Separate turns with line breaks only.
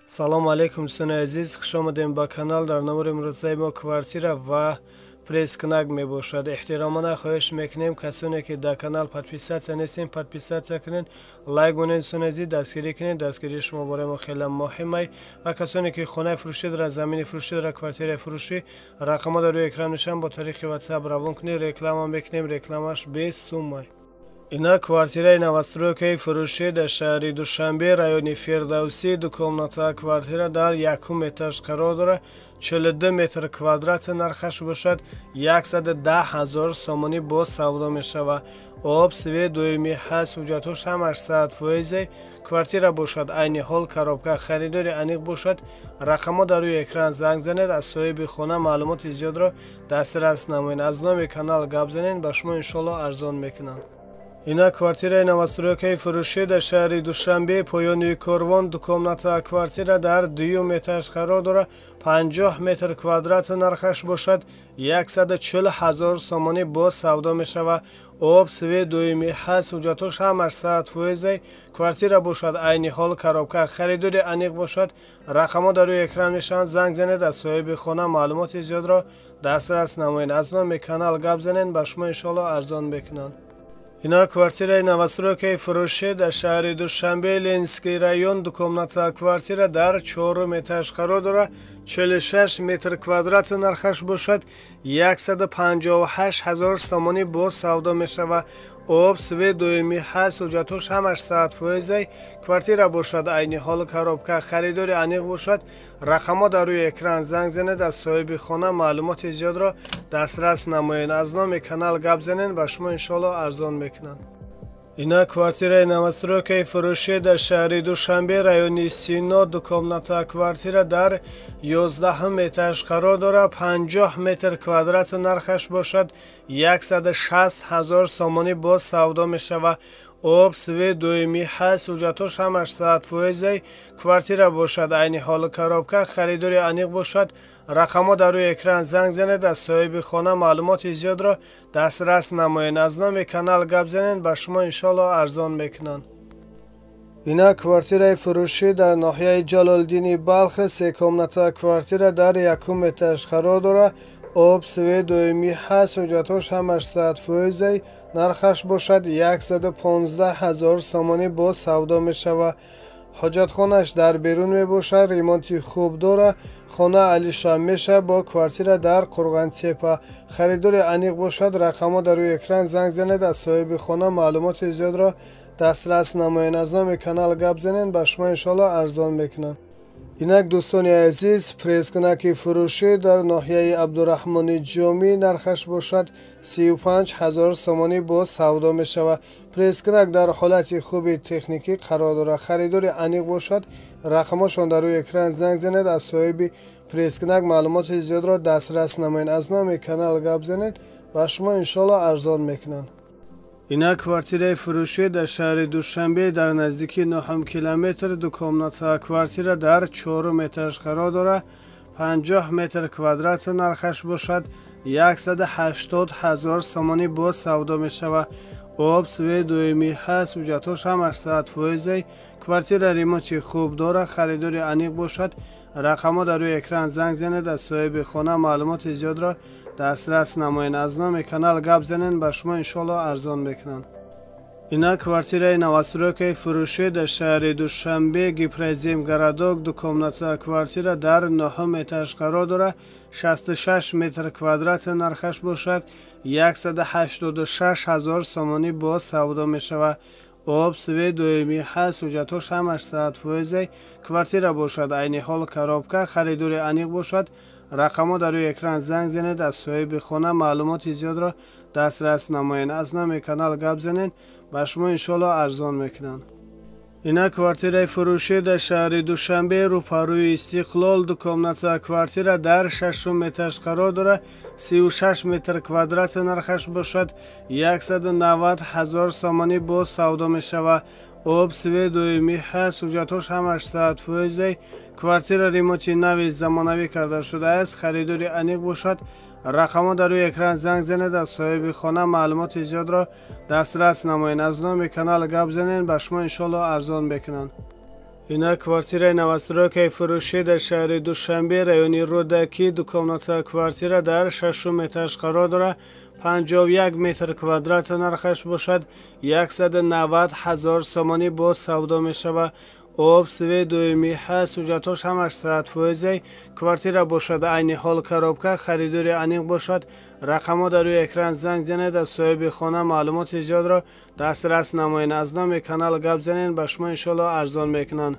Салому алейкум, дӯстони азиз, хуш омадем ба канал. Дар навори имрӯзаи мо квартира ва пресс-кунак мебошад. Эҳтиромона хоҳиш мекунем, касоне ки дар канал подписаться нестем, подписаться кунед, лайк монед, дӯстони азиз, дастгирӣ кунед. Дастгирии шумо барои мо хеле муҳимай. Ва касоне ки хонаи фурӯшӣ дорад, замини фурӯшӣ дорад, квартираи фурӯшӣ, рақамҳо дар рӯи экран мешаванд, бо тариқи WhatsApp равон кунед, реклама мекунем, рекламаш бесуммай. Ина квартираи новостройкаи фурӯшӣ дар шаҳри Душанбе, райони Фирдавсӣ, дукомната квартира дар якум этаж қарор дорад, 42 метр квадрат, нархаш бошад 110 ҳазор сомонӣ боз савдо мешавад. Об, свет доимӣ ҳаст, ҳуҷҷатҳош ҳамаш 100%. Квартира бошад айни ҳол коробка. Харидори аниқ бошад, рақамҳо дар рӯи экран, занг занед, аз соҳиби хона маълумоти зиёдро дастрас намоед. Аз номи канал гап занед, ба шумо иншоалло арзон мекунанд. Ина квартираи новостройкаи фурӯшӣ дар шаҳри Душанбе, поёни Корвон, дукомната квартира дар дуюм этаж қарор дорад, 50 метр квадрат, нархаш бошад 140 ҳазор сомонӣ боз савдо мешавад. Об, свет доимӣ ҳаст, ҳуҷҷатҳош ҳамаш 100%. Квартира бошад айни ҳол коробка. Харидори аниқ бошад, рақамҳо дар рӯи экран мешаванд, занг занед, аз соҳиби хона маълумоти зиёдро дастрас намоед. Аз номи канал гап занед, ба шумо иншоалло арзон мекунанд. Ина квартираи новостройкаи фурӯшӣ дар шаҳри Душанбе, Ленинский район, дукомната квартира дар чорум этаж қарор дорад, 46 метр квадрат, нархаш бошад 158 ҳазор сомонӣ боз савдо мешавад. Об, свет доимӣ ҳаст, ҳуҷҷатҳош ҳамаш 100%. Квартира бошад айни ҳол коробка. Харидори аниқ бошад, рақамҳо дар рӯи экран, занг занед, аз соҳиби хона маълумоти зиёдро дастрас намоед. Аз номи канал гап занед, ба шумо иншоалло арзон мекунанд. Ина квартираи новостройкаи фурӯшӣ дар шаҳри Душанбе, райони Сино, дукомната квартира дар 11-ум этаж қарор дорад, 50 метр квадрат, нархаш бошад 160 ҳазор сомонӣ боз савдо мешавад. Об, свет доимӣ ҳаст, ҳуҷҷатҳош ҳамаш 100%. Квартира бошад айни ҳол коробка. Харидори аниқ бошад, рақамҳо дар рӯи экран, занг занед, аз соҳиби хона маълумоти зиёдро дастрас намоед. Аз номи канал гап занед, ба шумо иншоалло арзон мекунанд. Ина квартираи фурӯшӣ дар ноҳияи Ҷалолиддини Балх, секомната квартира дар якум этаж қарор дорад, об, свет доимӣ ҳаст, ҳуҷҷатҳош ҳамаш 100%, нархаш бошад 115 ҳазор сомонӣ боз савдо мешавад. Ҳоҷатхонаш дар берун мебошад, ремонти хуб дорад, хона алиша мешавад бо квартира дар Қурғонтепа. Харидори аниқ бошад, рақамҳо дар рӯи экран, занг занед, аз соҳиби хона маълумоти зиёдро дастрас намоед. Аз номи канал гап занед, ба шумо иншоалло арзон мекунанд. Инак, дӯстони азиз, пресс-кунаки фурӯшӣ дар ноҳияи Абдураҳмони Ҷомӣ, нархаш бошад 35 ҳазор сомонӣ боз савдо мешавад. Пресс-кунак дар ҳолати хуби техникӣ қарор дорад. Харидори аниқ бошад, рақамҳошон дар рӯи экран, занг занед, аз соҳиби пресс-кунак маълумоти зиёдро дастрас намоед. Аз номи канал гап занед, ба шумо иншоалло арзон мекунанд. Ина квартираи фурӯшӣ дар шаҳри Душанбе, дар наздикии 9 километр, дукомната квартира дар чорум этаж қарор дорад, 50 метр квадрат, нархаш бошад 180 ҳазор сомонӣ боз савдо мешавад. Об, свет доимӣ ҳаст, ҳуҷҷатҳош ҳамаш 100%. Квартира ремонти хуб дорад. Харидори аниқ бошад, рақамҳо дар рӯи экран, занг занед, аз соҳиби хона маълумоти зиёдро дастрас намоед. Аз номи канал гап занед, ба шумо иншоалло арзон мекунанд. Ина квартираи новостройкаи фурӯшӣ дар шаҳри Душанбе, Гипроземгородок, дукомната квартира дар нӯҳум этаж қарор дорад, 66 метр квадрат, нархаш бошад 186 ҳазор сомонӣ боз савдо мешавад. Об, свет доимӣ ҳаст, ҳуҷҷатҳош ҳамаш 100%. Квартира бошад айни ҳол коробка. Харидори аниқ бошад, рақамҳо дар рӯи экран, занг занед, аз соҳиби хона маълумоти зиёдро дастрас намоед. Аз номи канал гап занед, ба шумо иншоалло арзон мекунанд. Ина квартираи фурӯшӣ дар шаҳри Душанбе, рӯпарӯи Истиқлол, дукомната квартира дар шашум этаж қарор дорад, 36 метр квадрат, нархаш бошад 190 ҳазор сомонӣ боз савдо мешавад. Об, свет доимӣ ҳаст, ҳуҷҷатҳош ҳамаш 100%. Квартира ремонти нави замонавӣ карда шудааст. Харидори аниқ бошад, рақамҳо дар рӯи экран, занг занед, аз соҳиби хона маълумоти зиёдро дастрас намоед. Аз номи канал гап занед, ба шумо иншоалло арзон мекунанд. Ина квартираи новостройкаи фурӯшӣ дар шаҳри Душанбе, райони Рӯдакӣ. Ду комната квартира дар шашум этаж қарор дорад, 51 метр квадрат. Нархаш бошад 190 000 сомонӣ, боз савдо мешавад. Об, свет доимӣ ҳаст, ҳуҷҷатҳош ҳамаш 100%. Квартира бошад айни ҳол коробка. Харидори аниқ бошад, рақамҳо дар рӯи экран, занг занед, аз соҳиби хона маълумоти зиёдро дастрас намоед. Аз номи канал гап занед, ба шумо иншоалло арзон мекунанд.